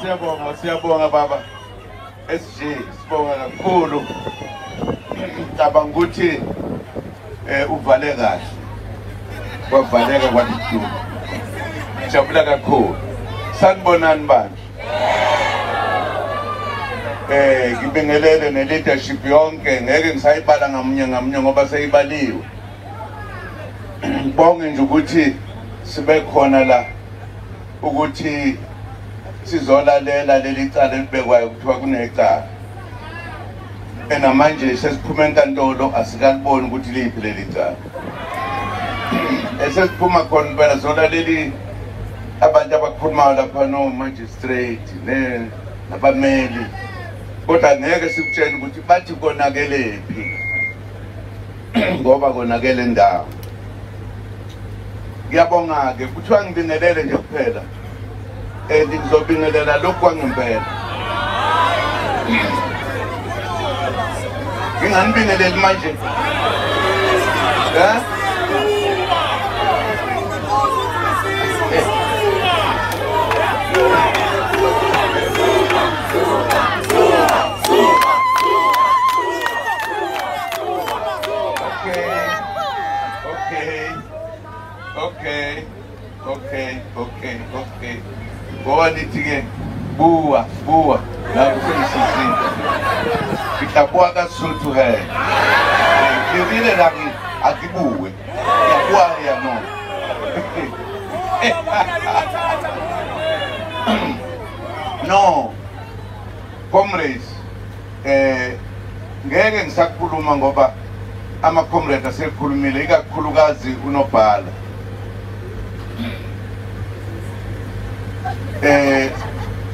Siyabonga, siyabonga baba. SG, sibonga kakhulu. Ngicabanga ukuthi uvale kahle. Kwavaleka kwathi. Jabula kakhulu. Sanibonani bandla. Ngibingelele ne leadership yonke, ngeke ngisayibala ngamunye ngamunye ngoba seyibaliwe. Ngibonge nje ukuthi sibe khona la ukuthi sizolalela leli cala elibekwayo kuthiwa kunecala. Enamanje sesiphuma enkantolo asikaliboni ukuthi liphi leli cala. Esesiphuma khona phela solaleli abantu abakhulumayo lapha no magistrate ne nabameli, kodwa ngeke sikutshele ukuthi bathi konakelephi ngoba konakele indawo. Ngiyabonga ke kuthiwa ngibingelele nje kuphela, ngizobingelela lokhu kwangempela. Nginganibingeleli manje. Okay. Ngoba nithi ke bua bua la kusisizini. Ngitabuwa kaSotho he. Ngivile la akibuwe. Ngiyabuwa ya no. No. Comrades, ngeke ngisakhuluma ngoba ama comrades asekhulumile ikakhulukazi unobhala.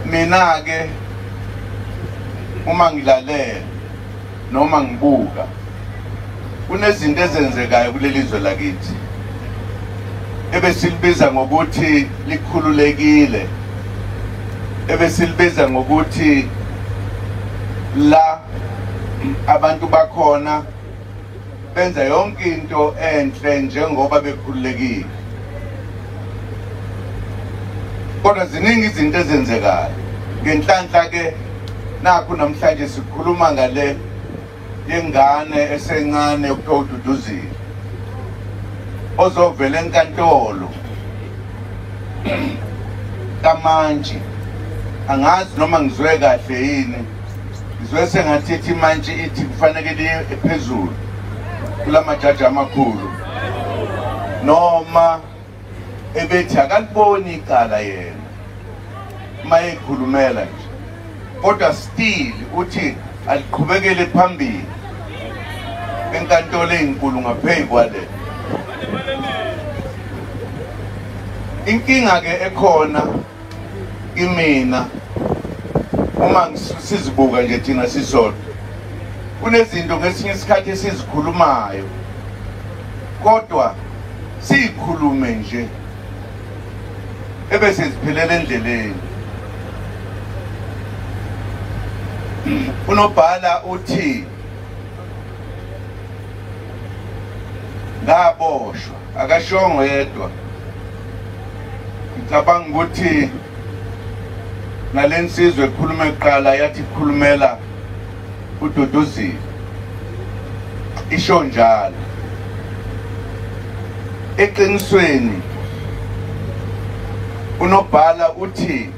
Mina ke uma ngilalela noma ngibuka kunezinto ezenzekayo kuleli zwe lakithi ebesilibiza ngokuthi likhululekile, ebesilibiza ngokuthi la abantu bakhona benza yonke into enhle njengoba bekhululekile. Kodwa ziningi izinto ezenzekayo. Ngenhlanhla ke nakho namhlanje sikhuluma ngale yengane esencane okuthiwa uDuduzile ozovela enkantolo kaMantshi. Angazi noma ngizwe kahle yini, ngizwe sengathi ithi imantshi ithi kufanele liye phezulu kulamajaji amakhulu, noma ebethi akaliboni icala yena mayekhulumela nje, kodwa still uthi aliqhubekele phambili enkantolo enkulu ngaphezu kwale. Inkinga ke ekhona imina uma sizibuka nje thina sisodwa, kunezinto ngesinye isikhathi esizikhulumayo kodwa sikhulume nje ebese ziphelela endleleni. Unobhala uthi ngaboshwa, akashongo yedwa. Ngicabanga ukuthi nalensizwe ekhuluma eqala yathi khulumela uDuduzile, isho njalo. Eqinisweni unobhala uthi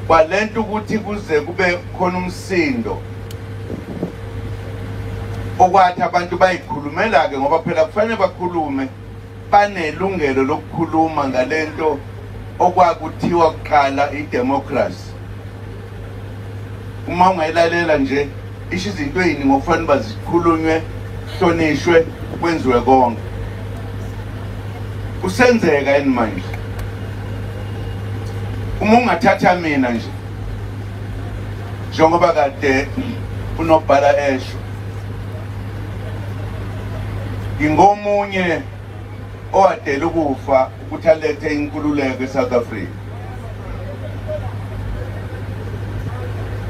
kwalento ukuthi kuze kube khona umsindo okwathi abantu bayikhulumela ke, ngoba phela kufanele bakhulume, banelungelo lokukhuluma ngalento okwakuthiwa kuqala idemocracy. Uma ungayilalela nje isho izinto eziningi okufanele bazikhulunywe, hlonishwe, kwenziwe konke. Kusenzeka yini manje? Uma ungathatha mina nje njengoba kade unobhala esho, ngingomunye owadela ukufa ukuthi alethe inkululeko eSouth Africa,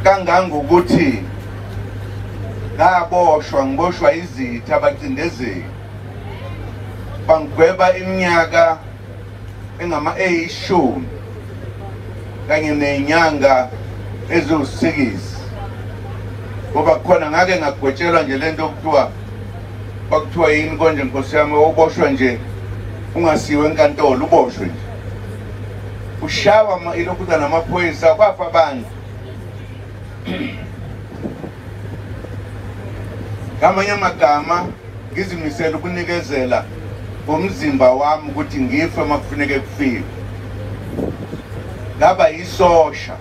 kangangokuthi ngaboshwa, ngiboshwa izitha abacindezeli, bangigweba iminyaka engama 10. kanye nenyanga eziwu-6, ngoba khona ngake ngagwetshelwa nje lento okuthiwa kwakuthiwa yini konje nkosi yami, uboshwa nje ungasiwe enkantolo, uboshwe nje ushawa ilokhuza namaphoyisa, kwafa abantu. Ngamanye amagama ngizimisela ukunikezela ngomzimba wami ukuthi ngife uma kufuneke kufike. Ngaba yisosha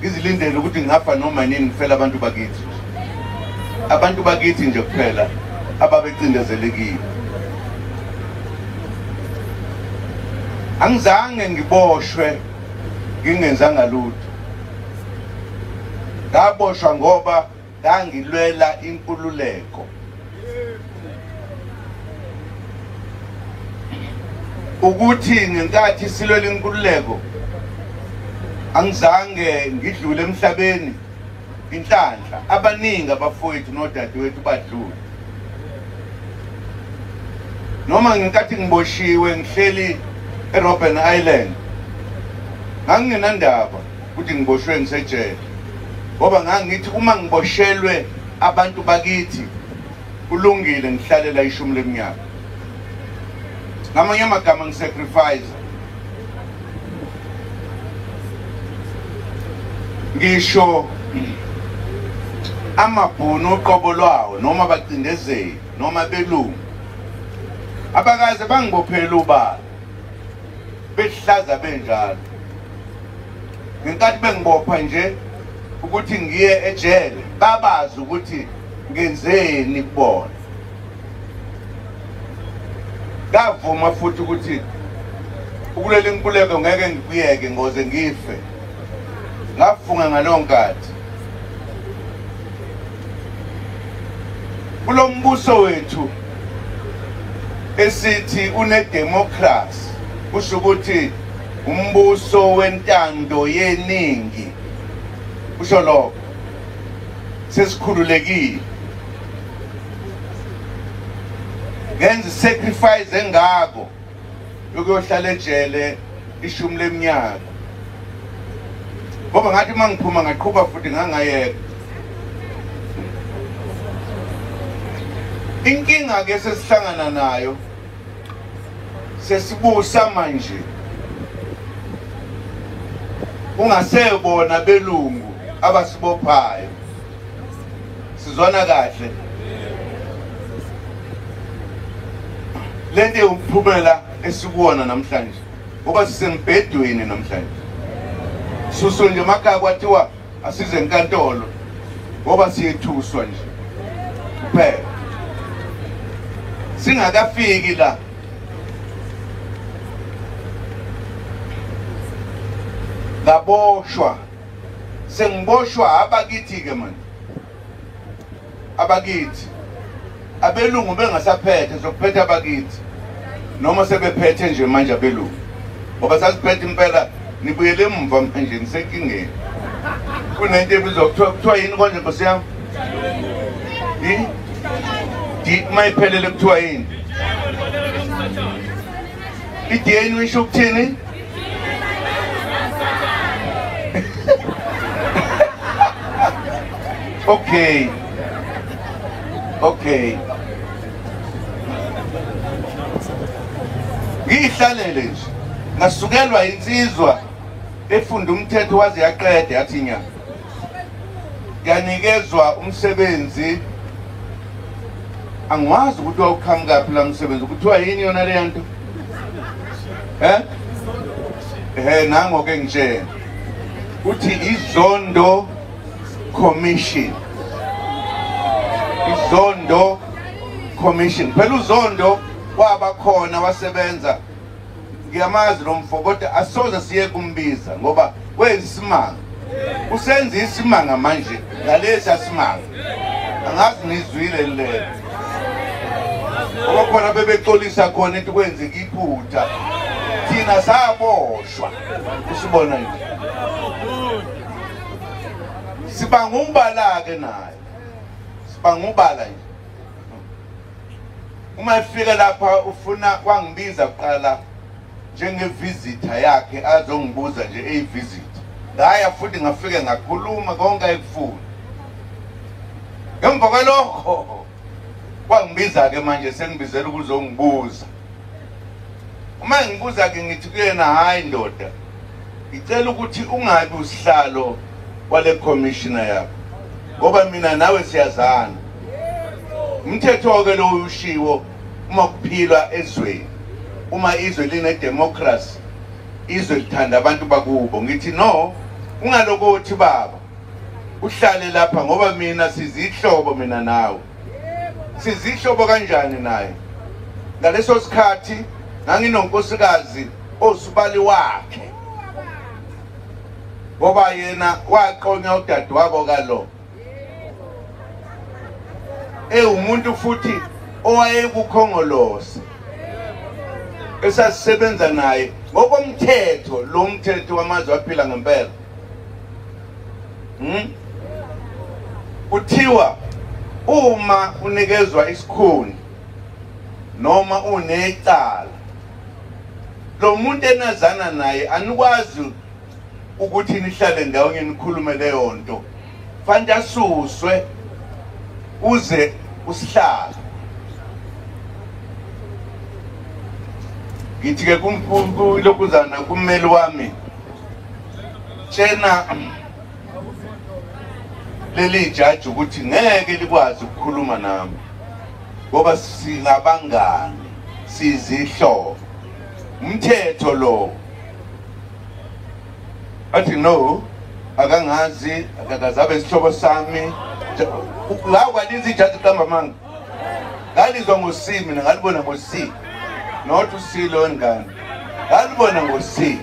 ngizilindele ukuthi ngingafa noma nini, ngifela abantu bakithi, abantu bakithi nje kuphela ababecindezelekile. Angizange ngiboshwe ngingenzanga lutho, ngaboshwa ngoba ngangilwela inkululeko. Ukuthi ngenkathi silwela inkululeko angizange ngidlule emhlabeni inhlanhla, abaningi abafowethu nodadewethu badlule. Noma ngenkathi ngiboshiwe ngihleli eRobben Island, ngangingenandaba ukuthi ngiboshwe ngisejele, ngoba ngangithi uma ngiboshelwe abantu bakithi kulungile ngihlalela 10 leminyaka. Ngamanye amagama ngisacrifice. Ngisho amabhunu uqobo lwawo noma bacindezeli noma belungu abakaze bangibophela ubala behlaza benjalo. Ngenkathi bengibopha nje ukuthi ngiye ejele, babazi ukuthi ngenzeni kubona. Ngavuma futhi ukuthi ukulela inkululeko ngeke ngikuyeke ngoze ngife. Ngafunga ngaleyo nkathi. Kulo mbuso wethu esithi une-democracy, kusho ukuthi umbuso wentando yeningi, kusho lokho sesikhululekile. Ngenza sacrifice engako yokuyohlala ejele 10 leminyaka, ngoba ngathi uma ngiphuma ngaqhuba futhi ngangayeka. Inkinga ke sesihlangana nayo sesibusa manje, ungasebona belungu abasibophayo. Sizwana kahle? Lento umphumela esikuwona namhlanje, ngoba sisembhedweni namhlanje. Susu nje emakhaya kwathiwa asize enkantolo ngoba siyethuswa nje kuphela. Singakafiki la ngaboshwa, sengiboshwa abakithi ke manje, abakithi abelungu bengasaphethe, sokuphethe abakithi noma sebephethe nje manje abelungu, ngoba sasiphethe impela. Nibuyele emva manje nisenkingeni. Kunento ebizwa kuthiwa yini konje nkosi yami? Mayiphelele kuthiwa yini? I-DNA isho ukuthini? Okay. Okay. Ngihlalele nje. Ngasukelwa insizwa efunda umthetho waze yaqeda yathi nya. Yanikezwa umsebenzi, angiwazi ukuthi wawuqhamukaphi la msebenzi, kuthiwa yini yona le nto? Nango ke ngitshela. Uthi iZondo Commission. iZondo Commission. Phela uZondo waba khona wasebenza. Ngiyamazi lo mfo kodwa asoze siye kumbiza ngoba wenza isimanga. Usenza isimanga manje ngalesi asimanga. Angazi nizwile lelo. Ngoba khona bebexolisa khona into kwenzeka iphutha. Thina saboshwa. Usibona nje. Sibanga umbala ke naye. Sibanga ubala nje. Uma efika lapha ufuna wangibiza kuqala njengevisitor yakhe azongibuza nje eyivisit. Ngaya futhi ngafike ngakhuluma konke ayekufuna. Ngemva kwalokho kwangibiza-ke manje sengibizela ukuzongibuza. Uma ngibuza-ke ngithi kuyena, hhayi ndoda, ngicela ukuthi ungabi usihlalo wale commissioner yakho ngoba mina nawe siyazana. Umthetho-ke lo ushiwo uma kuphilwa ezweni, uma izwe line-democracy, izwe lithanda abantu bakubo. Ngithi no, ungalokothi baba uhlale lapha ngoba mina sizihlobo, mina nawe sizihlobo kanjani naye. Ngaleso sikhathi nganginonkosikazi osubali wakhe ngoba yena waqonya udadewabo kalo, ewumuntu futhi owayekukhongolose esasisebenza naye ngokomthetho. Lo mthetho wamazwe aphila ngempela. Kuthiwa uma unikezwa isikhundla noma unecala, lo muntu enazana naye anikwazi ukuthi nihlale ndawonye nikhulume leyo nto, fanele asuswe uze usihlale. Ngithi-ke kulokuzana kummeli wami, tshena leli jaji ukuthi ngeke likwazi ukukhuluma nami ngoba singabangani, sizihlobo, umthetho lo. Athi no, akangazi, akakazabe isihlobo sami. La kwaliza ijaji qamba amanga. Ngalizwa ngo-C mina, ngalibona ngo-C, not u-C lo wengane, ngalibona ngo-C.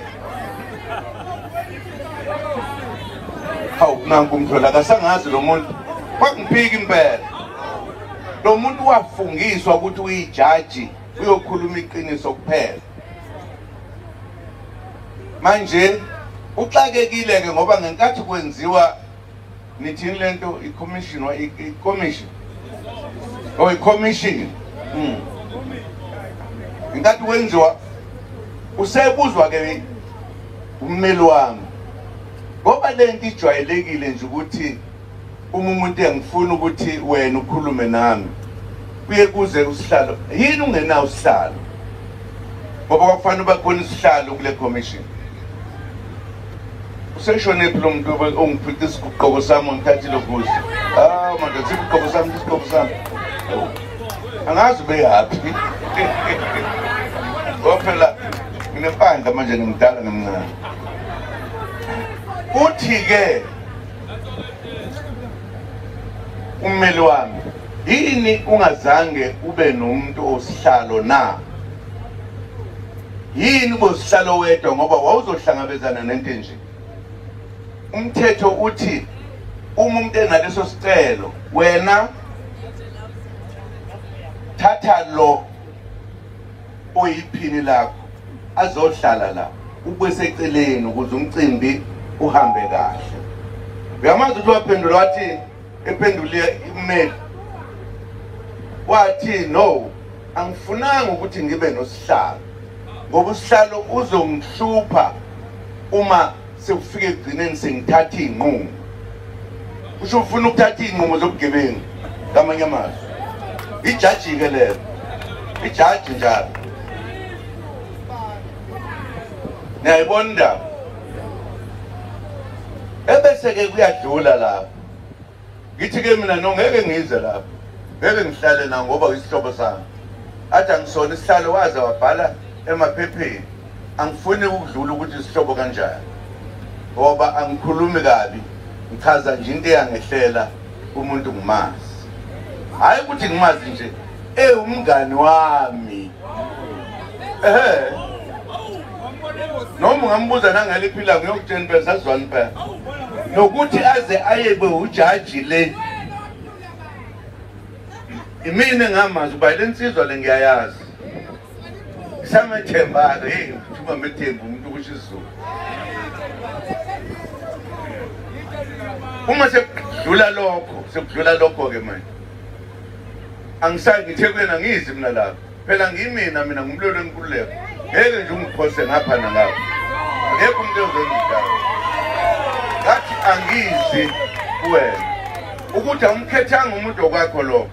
Hawu, nanku umhlola, akasangazi lo muntu. Kwakungiphika impela. Lo muntu wafungiswa ukuthi uyijaji, uyokhuluma iqiniso kuphela. Manje uxakekile-ke ngoba ngenkathi kwenziwa nithini lento i-commission, i-commission oh i-commission, ngenkathi kwenziwa usebuzwa-ke ummeli wami ngoba lento ijwayelekile nje ukuthi uma umuntu engifuna ukuthi wena ukhulume nami kuye kuze usihlalo. Yini ungenawo usihlalo? Ngoba kwakufanele ube khona isihlalo kule commission. Useshonephi lo muntu ongiphica isigqoko sami ongithathile kuze? Ah madoda, isigqoko sami, isigqoko sami. Angazi ubeyaphi. Ngoba phela nginempandla manje, ngimdala ngimncane. Uthi-ke ummeli wami, yini ungazange ube nomuntu osihlalo na? Yini ube usihlalo wedwa ngoba wawuzohlangabezana nento enje? Umthetho uthi uma umuntu enaleso sicelo, wena thatha lo oyiphini lakho azohlala la ube seceleni ukuze umcimbi uhambe kahle. Uyamazi ukuthi waphendula wathi, ephendule ummeli wathi no, angifunanga ukuthi ngibe nosihlalo ngoba usihlalo uzongihlupha uma sekufika ekugcineni sengithatha iy'nqumo. Kusho ufuna ukuthatha iy'nqumo zobugebengu ngamanye amazwi. Ijaji-ke lelo, ijaji njalo. Niyayibona indaba? Ebese-ke kuyadlula lapho. Ngithi-ke mina no, ngeke ngize lapho, ngeke ngihlale na ngoba isihlobo sami. Athi angisona isihlalo, waze wabhala emaphepheni. Angifuni ukudlula ukuthi isihlobo kanjani ngoba angikhulumi kabi, ngichaza nje into eyangehlela umuntu ngimazi. Hhayi ukuthi ngimazi nje, ewumngani wami. Ehhe, noma ungambuza nangeliphi ilanga ngiyokutshela impela, sazizwana impela. Nokuthi aze ayebe ujaji le, imina engamazi uba le nsizwa le ngiyayazi. Samethemba-ke, heyi ngithuma methemba umuntu kusho isiZulu. Uma sekudlula lokho, sekudlula lokho-ke manje angisayi, ngithe kuyena ngizi mina lapho phela ngimina, mina ngumlweli wenkululeko. Ngeke nje ungiphose ngapha nangapha. Akekho umuntu ozongidlala. Ngathi angizi kuwena. Ukuthi awumkhethanga umuntu okwakho lokho.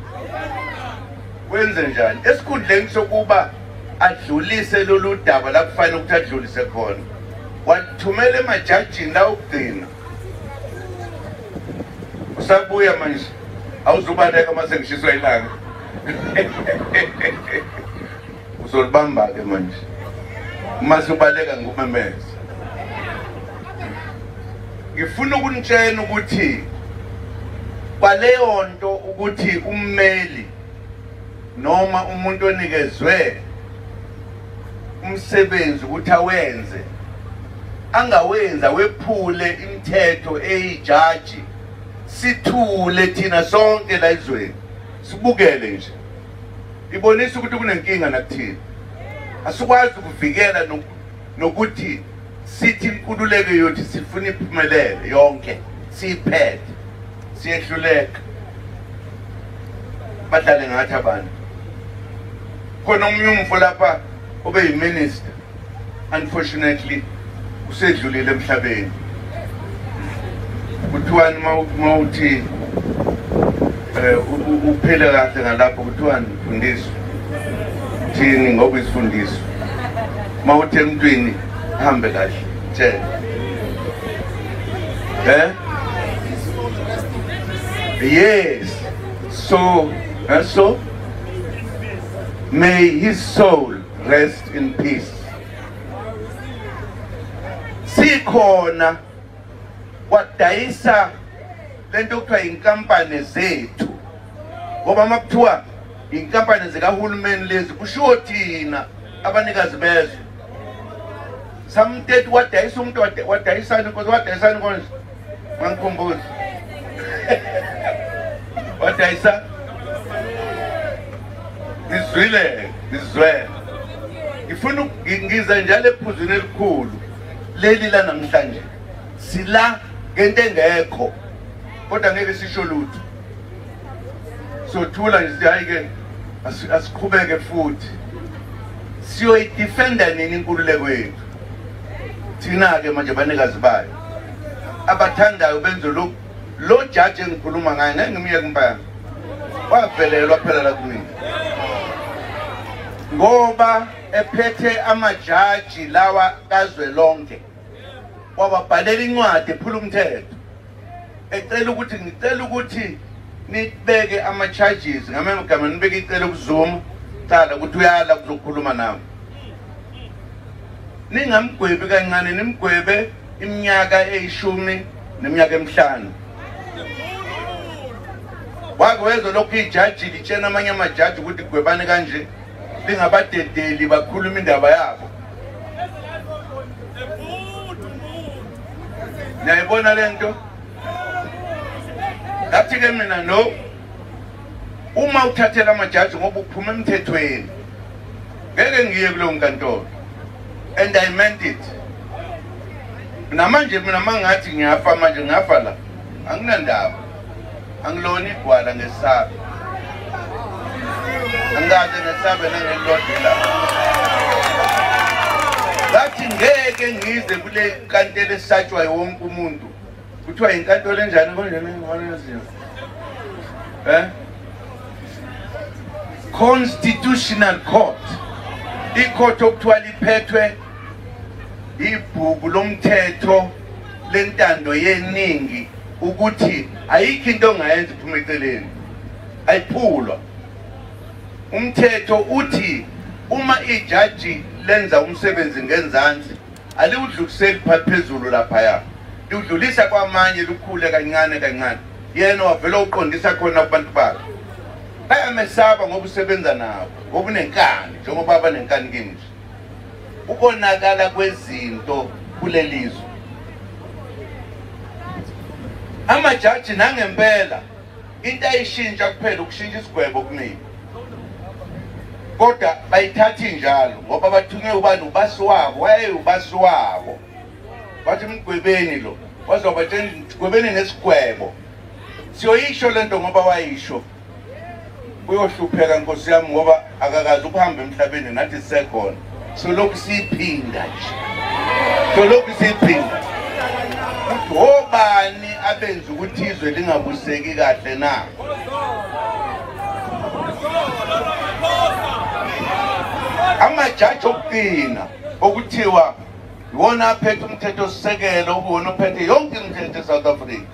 Wenze njani? Esikhundleni sokuba adlulise lolu daba la kufanele ukuthi adlulise khona, wathumela emajajini la okugcina. Usabuya manje, awuzubaleka uma sengishiswa ilanga. Uzolibamba-ke manje uma subaleka ngumemeza. Ngifuna ukunitshela ukuthi kwaleyo nto ukuthi ummeli noma umuntu onikezwe umsebenzi ukuthi awenze angawenza wephule imithetho eyijaji, sithule thina sonke la ezweni sibukele nje, ibonisa ukuthi kunenkinga nakuthina. Asikwazi ukuvikela nokuthi sithi inkululeko yothi sifuna iphumelele yonke, siyiphethe, siyehluleka. Badlale ngathi abantu. Khona omunye umfo lapha obe yiminister, unfortunately usedlulile emhlabeni. Kuthiwani mawuthi uphile kahle ngalapho, kuthiwani mfundiswa thini ngoba isifundiswa mawuthi emntwini hambe kahle tshela. Yes, so so may his soul rest in peace. Sikhona wadayisa lento kuthiwa inkampani zethu, ngoba makuthiwa inkampani zikahulumeni lezi kushiwo thina abanikazi bezwe. Samthetho wadayisa umuntu, wadayisani inkosi, wadayisani konje mangikhumbuze. Wadayisa ngizwile, ngizwele. Ngifuna ngize njalo ephuzweni elikhulu leli la namhlanje. Sila ngento engekho kodwa ngeke sisho lutho, sothula nje, hayi ke asiqhubeke futhi. Siyoyidefenda nini inkululeko yethu thina-ke manje banikazi bayo abathandayo benze lokhu. Lo jaji engikhuluma ngaye ngeke ngimyeke impela, wavelelwa phela la kumina ngoba ephethe amajaji lawa kazwelonke, wababhalela incwadi ephula umthetho ecela ukuthi ngicela ukuthi nibeke ama-charges ngamagama, nibeke icele kuZuma cala ukuthi uyala kuzokhuluma nami, ningamgwebi kancane, nimgwebe iminyaka 10 neminyaka 5. Wake wezwa lokhu ijaji litshena amanye amajaji ukuthi gwebane kanje, lingabadedeli bakhuluma indaba yabo. Niyayibona le nto? Ngathi-ke mina no, uma uthathela amajaji ngoba uphuma emthethweni, ngeke ngiye kuleyo nkantolo. And I meant it. Namanje mina mangathi ngiyafa manje, ngiyafa la, anginandaba, angilona igwala ngesabe, angikaze ngesabe nangelilodwa ilanga. Ngathi ngeke ngize kule nkantolo esatshwa wonke umuntu. Kuthiwa inkantolo enjani konje? Constitutional Court, icourt okuthiwa liphethwe ibhuku lomthetho lentando yeningi, ukuthi ayikho into ongayenza iphuma eceleni, ayiphulwa. Umthetho uthi uma ijaji lenza umsebenzi ngenzansi aliwudluliseli phezulu laphaya, liwudlulisa kwamanye, lukhule kancane kancane. Yena wavela uqondisa khona kubantu bakhe. Bayamesaba ngoba usebenza nabo, ngoba unenkani, njengoba abanenkani kimi nje. Ukonakala kwezinto kulelizwe, amajaji nangempela into ayishintsha kuphela ukushintsha isigwebo kumina, kodwa bayithathi njalo ngoba bathunywe ubani? Ubasi wabo, wayewubasi wabo. Bathi mgwebeni lo, wazobatshela mgwebeni nesigwebo. Siyoyisho lento ngoba wayisho. Uyohlupheka nkosi yami ngoba akakazi ukuhamba emhlabeni nathi sisekhona. Solokhu siyiphinda nje, solokhu siyiphinda ukuthi obani abenza ukuthi izwe lingabuseki kahle na? Amajaji okugcina okuthiwa iwona aphethe umthetho-sisekelo, okuwona ophethe yonke imithetho eSouth Africa,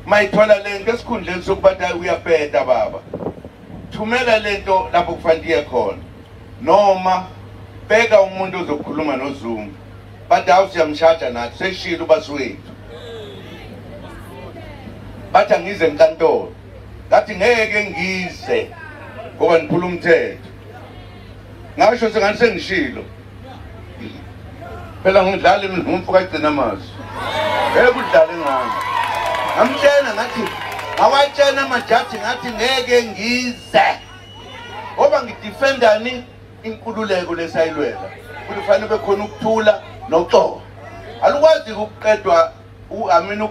mayithola lento esikhundleni sokuba uyabheda baba, thumela lento lapho kufanele iye khona, noma beka umuntu ozokhuluma noZuma. Bathi hawu siyamshaja nathi, seshilo ubasi wethu. Bathi angize enkantolo, ngathi ngeke ngize ngoba niphula umthetho. Ngasho sengani sengishilo phela, ngidlala umfo kagcina amazwi, ngeke udlale ngami. Ngamtshena ngathi, ngawatshena amajaji ngathi ngeke ngize ngoba ngidefendani inkululeko lesayilwela, ukuthi kufanele kube khona ukuthula noxolo. Alukwazi ukuqedwa, I mean,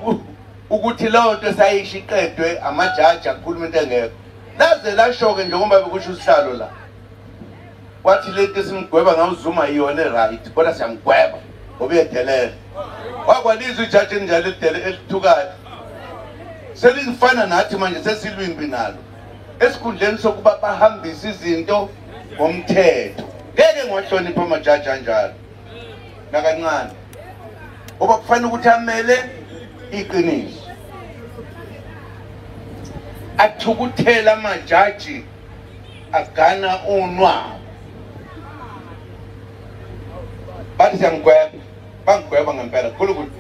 ukuthi leyo nto esayisho iqedwe amajaji akhuluma into engekho. Laze lasho-ke njengoba bekusho usihlalo la, wathi lento esimgweba ngawuZuma iyona right, kodwa siyamgweba ngoba uyedelela. Wakwalizwa ijaji elinjalo elithukayo, selifana nathi manje, sesilwimbi nalo. Esikhundleni sokuba bahambise izinto ngomthetho, ngeke ngiwahloniphe amajaji anjalo nakancane, ngoba kufanele ukuthi amele iqiniso. Athukuthela amajaji, agana unwabu, bathi siyamgweba. Bangigweba ngempela khulu.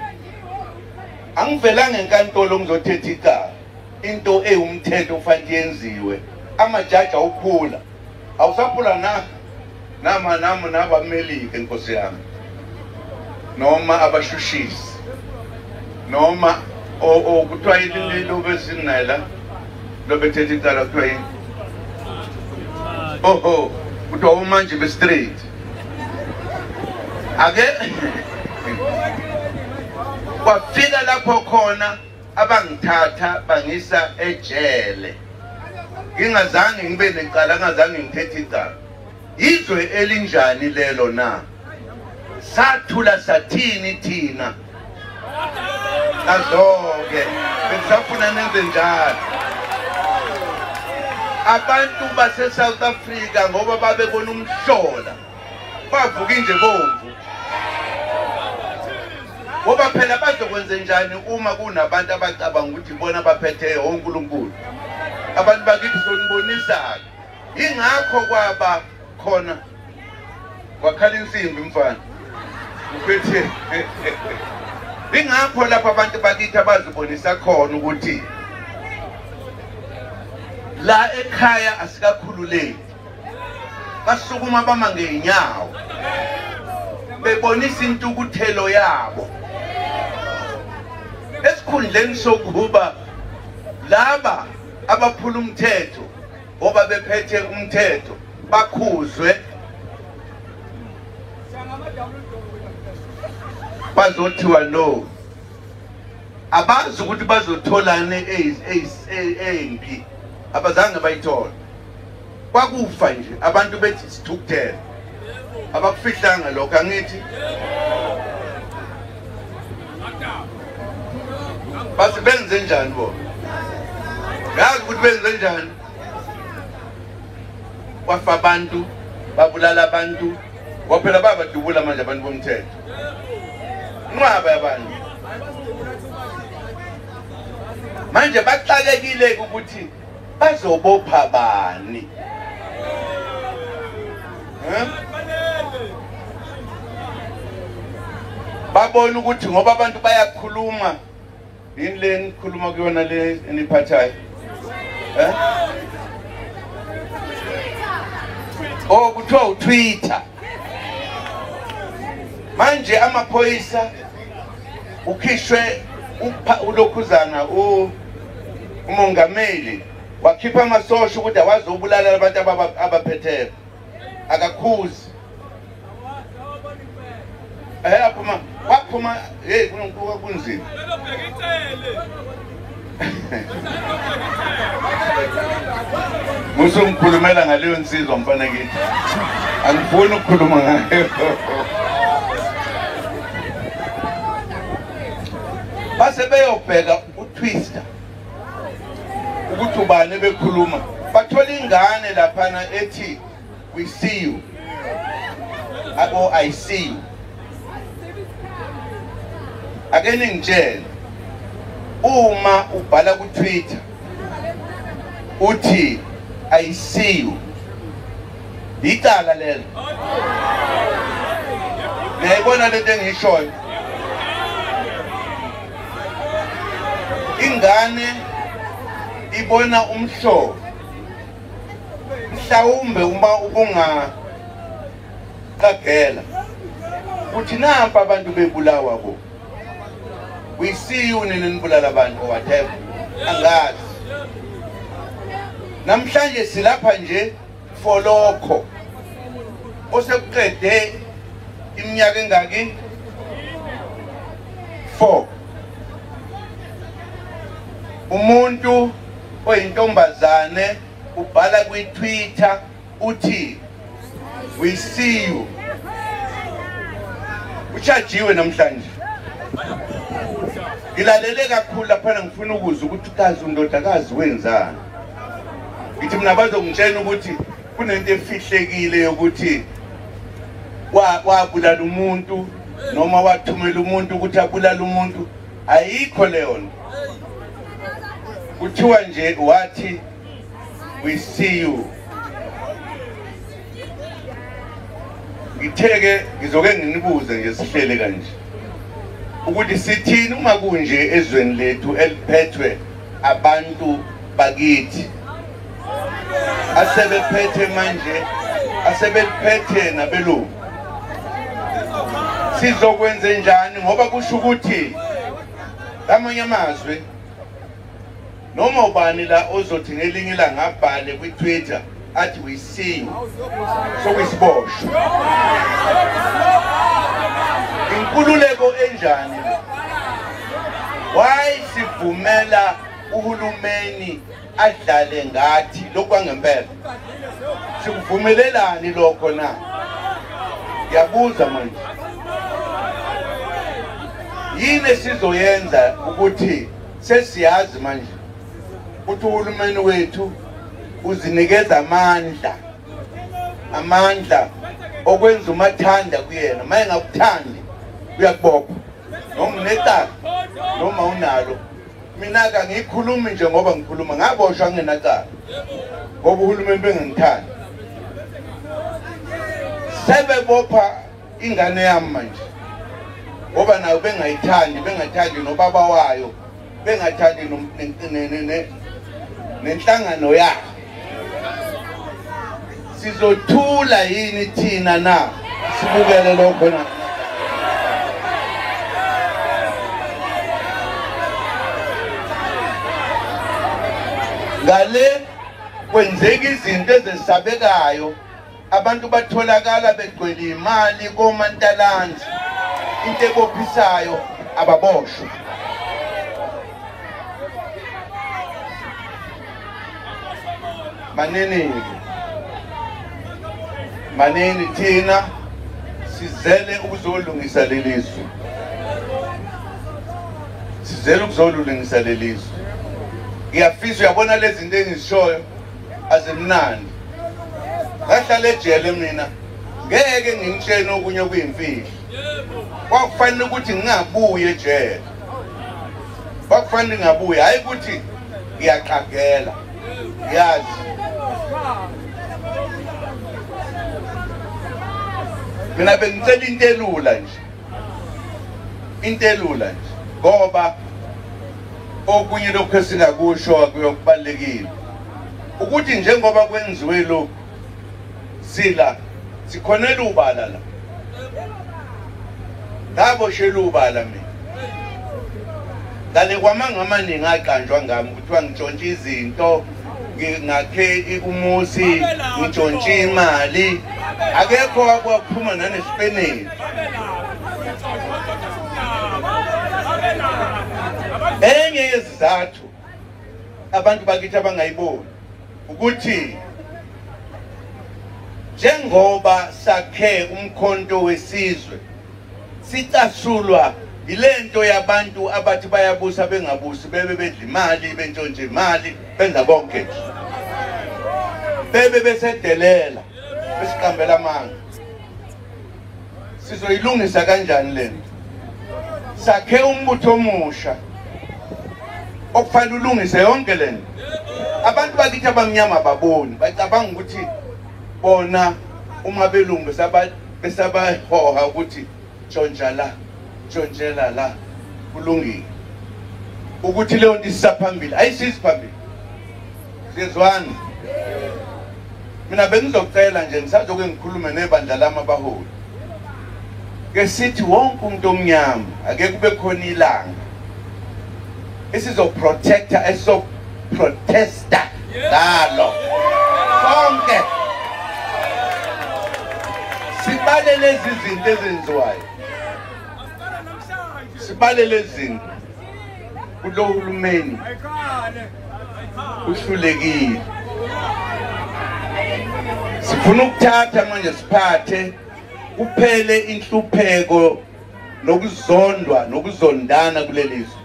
Angivelanga enkantolo ngizothetha icala, into ewumthetho kufanele yenziwe. Amajaji awuphula, awusaphula na nama nama nabamelike inkosi yami, noma abashushisi, noma o kuthiwa yini lo besinaye la, lo bethetha icala, kuthiwa yini? Oho, kuthiwa umanje be-straight ake kwafika lapho khona abangithatha bangisa ejele, ngingazange ngibe necala, ngingazange ngithethe icala. Izwe elinjani lelo na? Sathula sathini thina? Azoke bengisafuna nenze njalo abantu base-South Africa, ngoba babebona umhlola, bavuka inje bomvu, ngoba phela bazokwenze njani uma kunabantu abacabanga ukuthi bona baphethe onkulunkulu? Abantu bakithi, sonibonisa-ke. Ingakho kwaba khona kwakhala insimbi, mfana uphethe. Ingakho lapho abantu bakithi abazibonisa khona ukuthi la ekhaya asikakhululeki, basukuma bama ngey'nyawo bebonisa intukuthelo yabo, esikhundleni sokuba laba abaphula umthetho ngoba bephethe umthetho bakhuzwe. Bazothiwa no, abazi ukuthi bazotholana embi, abazange bayithola. Kwakufa nje abantu bethi sithukuthele, abakufihlanga lokho, angithi? Basi benze njani bona? Yazi ukuthi benze njani? Kwafa abantu, babulala abantu, kwaphela babadubula manje abantu bomthetho, inqwaba yabantu. Manje baxakekile ukuthi bazobopha bani. Eh? Babona ukuthi ngoba abantu bayakhuluma, yini le nikhuluma kuyona le eniphathayo? Eh, oh, kuthiwa uTwitter. Manje amaphoyisa ukhishwe ulokhuzana, umongameli wakhipha amasosha ukuthi awazobulala abantu abaphetheko, akakhuzi. Eh, aphuma, waphuma. Hey, kunonkuka kunzima. Musungikhulumela ngaleyo nsizwa mfana kithi. Angifuni ukukhuluma ngayo. Base beyobheka uTwister ukuthi ubani bekhuluma, bathola ingane laphana ethi we see you or I see you. Ake ningitshele, uma ubhala ku Twitter uthi I see you, icala lelo. Niyayibona lento engiyishoyo? Ingane ibona umhlobo, mhlawumbe uma ubungaqagela uthi nampa abantu bebulawa bo, we see you nini nibulala abantu or whatever, angazi. Namhlanje silapha nje for lokho osekuqede iminyaka engaki 4. Umuntu oyintombazane ubhala kwi-Twitter uthi we see you. Uchajiwe namhlanje. Ngilalele kakhulu laphana, ngifuna ukuzwa ukuthi kazi undodakazi wenzani. Ngithi mina bazongitshela ukuthi kunento efihlekile yokuthi wabulala umuntu noma wathumela umuntu ukuthi abulale umuntu. Ayikho leyo nto. Kuthiwa nje wathi we see you. Ngitheke ngizoke nginibuze nje sihlele kanje ukuthi sithini uma kunje ezweni lethu eliphethwe abantu bakithi asebephethe manje, asebephethe nabelungu. Sizokwenze njani? Ngoba kusho ukuthi amanye amazwe noma ubani la ozothi ngelinye ilanga abhale kwi-Twitter athi we see you, sokuyisiboshwa. Inkululeko enjani? Why sivumela uhulumeni adlale ngathi lokwangempela? Sikuvumelelani lokho na? Ngiyabuza manje, yini esizoyenza ukuthi sesiyazi manje ukuthi uhulumeni wethu uzinikeza amandla, amandla okwenza umathanda kuyena. Uma engakuthandi uyakubopha, noma unecala noma unalo. Mina ka ngikhulumi nje ngoba ngikhuluma, ngaboshwa ngingenacala ngoba uhulumeni bengangithandi. Sebebopha ingane yami manje ngoba nayo bengayithandi, bengathandi nobaba wayo, bengathandi nenhlangano yakhe. Sizothula yini thina na sibukele lokho na? Ngale kwenzeka izinto ezesabekayo, abantu batholakala begcwele imali komantalanzi, into ebophisayo, ababoshwa. Manini manini, thina sizele ukuzolungisa lelizwe, sizele ukuzolungisa lelizwe. Ngiyafisa, uyabona lezi zinto engizishoyo azimnandi. Ngahlala ejele mina, ngeke ngimtshele okunye okuyimfihlo. Kwakufanele ukuthi ngingabuyi ejele, kwakufanele ngingabuyi, hhayi ukuthi ngiyaqagela. Ngiyazi mina bengicela into elula nje, into elula nje, ngoba okunye lokhu esingakusho akuyokubalulekile ukuthi njengoba kwenziwe lokhu sila sikhonela ubala la, ngaboshela ubala mina. Ngale kwamanga amaningi aqanjwa ngami, kuthiwa ngitshontshe izinto, ngakhe umuzi, ngitshontshe imali. Akekho wakuphuma nanespeneli. Enye yezizathu abantu bakithi abangayiboni Ukuthi njengoba sakhe umkhonto wesizwe sicasulwa ilento yabantu abathi bayabusa bengabusi, bebe bedla imali, bentshontshe imali, benza konke nje, bebe besedelela, besiqambela amanga. Sizoyilungisa kanjani lento? Sakhe umbutho omusha okufanele ulungise yonke lento. Abantu bakithi abamnyama baboni, bacabanga ukuthi bona uma belungu besabahoha ukuthi tshontsha la, tshontshela la, kulungile. Ukuthi leyo nto isisaphambili, ayisizi phambili. Siyezwana? Mina bengizocela nje, ngisazoke ngikhulume nebandla lami abaholi. Ke sithi wonke umuntu omnyama ake kube khona ilanga esizoprotecta, esizoprotesta ngalo sonke, sibale lezi zinto ezenziwayo, sibale lezi zinto. Kulo hulumeni uhlulekile. Sifuna ukuthatha manje siphathe, kuphele inhlupheko nokuzondwa nokuzondana kuleli zwe.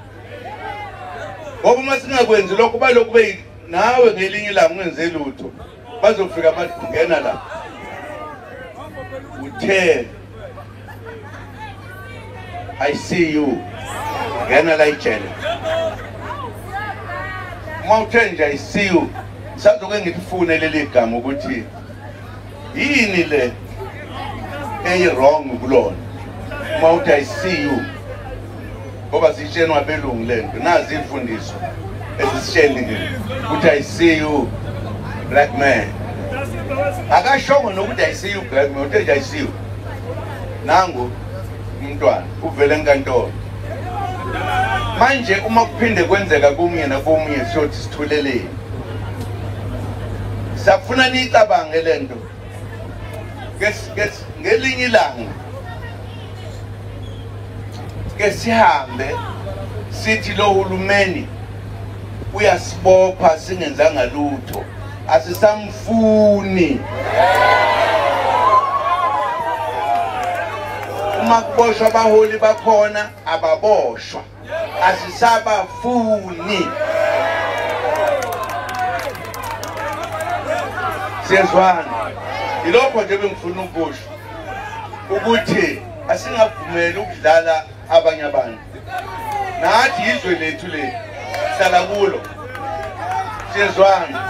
Ngoba uma singakwenzi lokho, balokhu be nawe ngelinye ilanga ungenze lutho, bazofika bathi ngena la. Uthe I see you, ngena la ijele. Uma uthe nje I see you, ngisazoke ngilifune leli gama ukuthi yini le eyi-wrong kulona. Uma uthi I see you, ngoba sitshenwa abelungu lento, nazi imfundiso ezisitshenile ukuthi I see you black man. Akashongo nokuthi I see you black man, uthe nje I see you. Nangu umntwana uvele enkantolo. Manje uma kuphinde kwenzeka komunye nakomunye, siyothi sithuleleni. Siyafuna niyicabange lento. Ngelinye ilanga ke sihambe sithi lo hulumeni uyasibopha singenzanga lutho, asisamfuni. Uma kuboshwa abaholi bakhona, ababoshwa, asisabafuni. Siyezwana? Ilokho nje bengifuna ukusho ukuthi asingavumeli ukudlala abanye abantu. Nathi izwe lethu leli sihlala kulo. Siyezwana?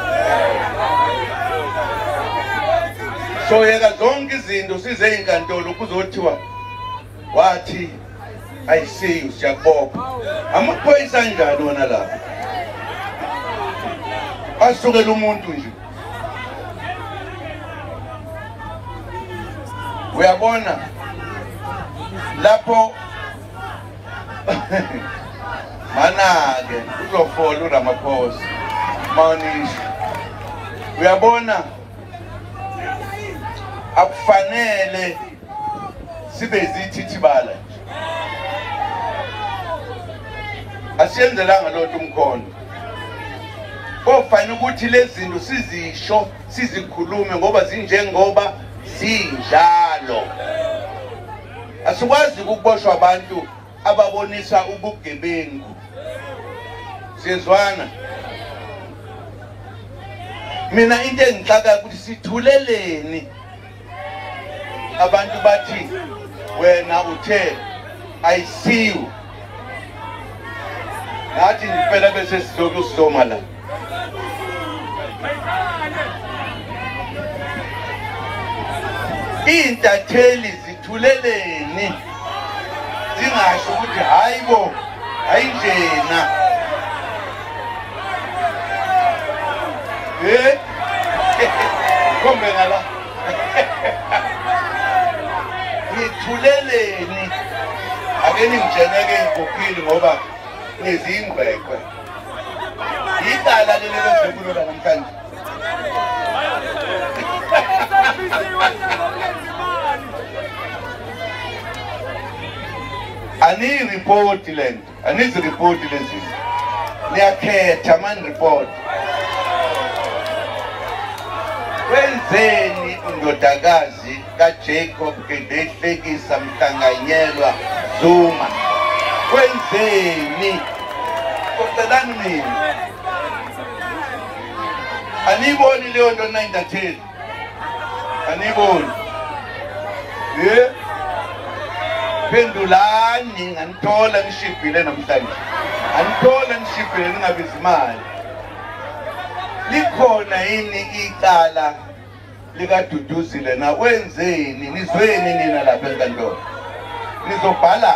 Soyeka zonke izinto size inkantolo kuzothiwa wathi I see you, siyakubopha. Amaphoyisa anjani wona lapha? Asukela umuntu nje. Uyabona lapho mana-ke uzofola uRamaphosa manisho. Uyabona akufanele sibe zithithibala nje. Asiyenzelanga loo nto umkhondo. Kofanele ukuthi lezi zinto sizisho, sizikhulume ngoba zinjengoba zinjalo. Asikwazi ukuboshwa abantu ababonisa ubugebengu. Siyezwana? Mina into engixaka ukuthi sithuleleni. Abantu bathi wena uthe I see you. Nathi ngempela bese sizoku sizoma la. Intatheli zithuleleni, zingasho ukuthi hayibo, ayinjena. Kombe ngala. Nithuleleni. Ake ningitsheneke ngikhokhile ngoba nizingqweqwe. Icala leli lezekulo namhlanje. Ani-report lento, anizi-report lezi. Niyakhetha mani report. Wenzeni undodakazi kaJacob Gedleyihlekisa Mhlanganyelwa Zuma? Wenzeni? Xoxelani mina. Aniyiboni leyo nto nayintatheli? Aniyiboni? Ye? Phendulani, nganithola nishibhile namhlanje. Anithola nishibhile ningabizi imali. Likhona yini icala likaDuduzile na? Wenzeni? Nizweni nina lapha enkantolo? Nizobhala?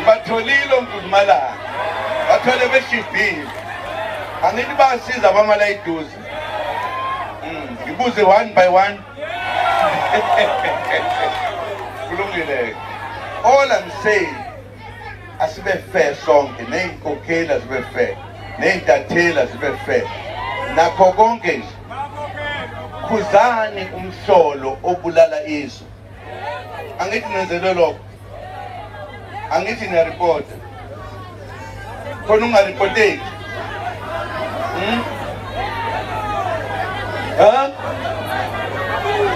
Batholile oMdudumalanga, bathole beshibhile. Angithi basiza abamala iduze. Ngibuze one by one. Kulungile. All I'm saying, asibe fair sonke, ney'nkokheli azibe fair, ney'ntatheli azibe fair, nakho konke nje. Khuzani umhlolo obulala izwe. Angithi nenzelwe lokho. Angithi niyaripota. Khona ungaripoteki. Ha?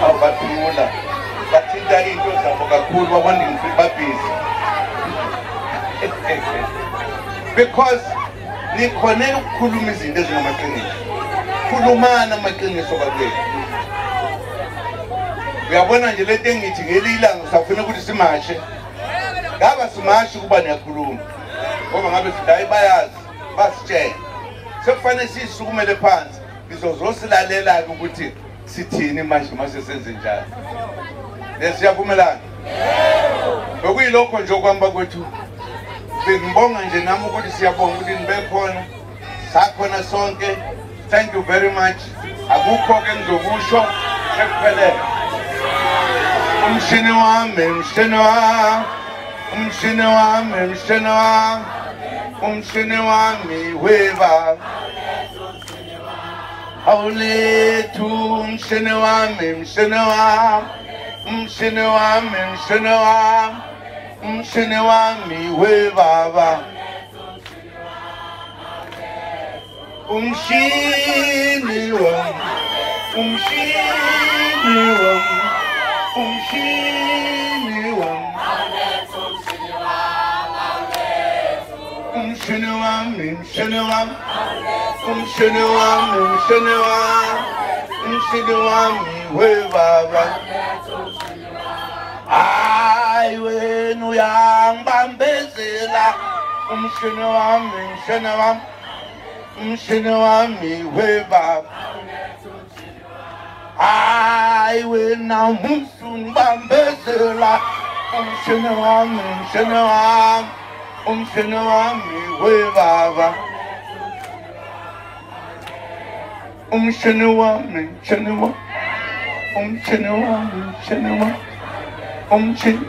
Abathula. Bathinta into zabo kakhulu, babona babhizi. Because nikhonela ukukhuluma izinto ezingamaqiniso. Khulumana amaqiniso bakwethu. Uyabona nje lento engithi ngelinye ilanga usafuna ukuthi simashe. Ngaba simashe ukuba niyakhuluma. Ngoba ngabe sidayi bayazi, basitshela. Sekufanele sisukumele phansi. Ngizozosilalela ukuthi sithini manje mase senze njalo. Lesiyavumelana? Yebo. Bekuyilokho nje okwamba kwethu. Bengibonga nje nami ukuthi siyabonga ukuthi nibe khona. Sakhona sonke. Thank you very much. Akukho ke ngizokusho sekuphelele. Umshini wami, umshini wami, umshini wami, umshini wami, umshini wami weba. Awulethu umshini wami, umshini wami, umshini wami, umshini wami, umshini wami webaba. Umshini wami, umshini wami, umshini wami, umshini wami, umshini wami, umshini wami, umshini wami, umshini wami webaba. Hayi wena uyangibambezela umshini wami, umshini wami, umshini wami webaba. Hayi wena musungibambezela umshini wami, umshini wami, umshini wami webaba. Umshini wami, umshini wami, umshini wami, umshini wami, umshini.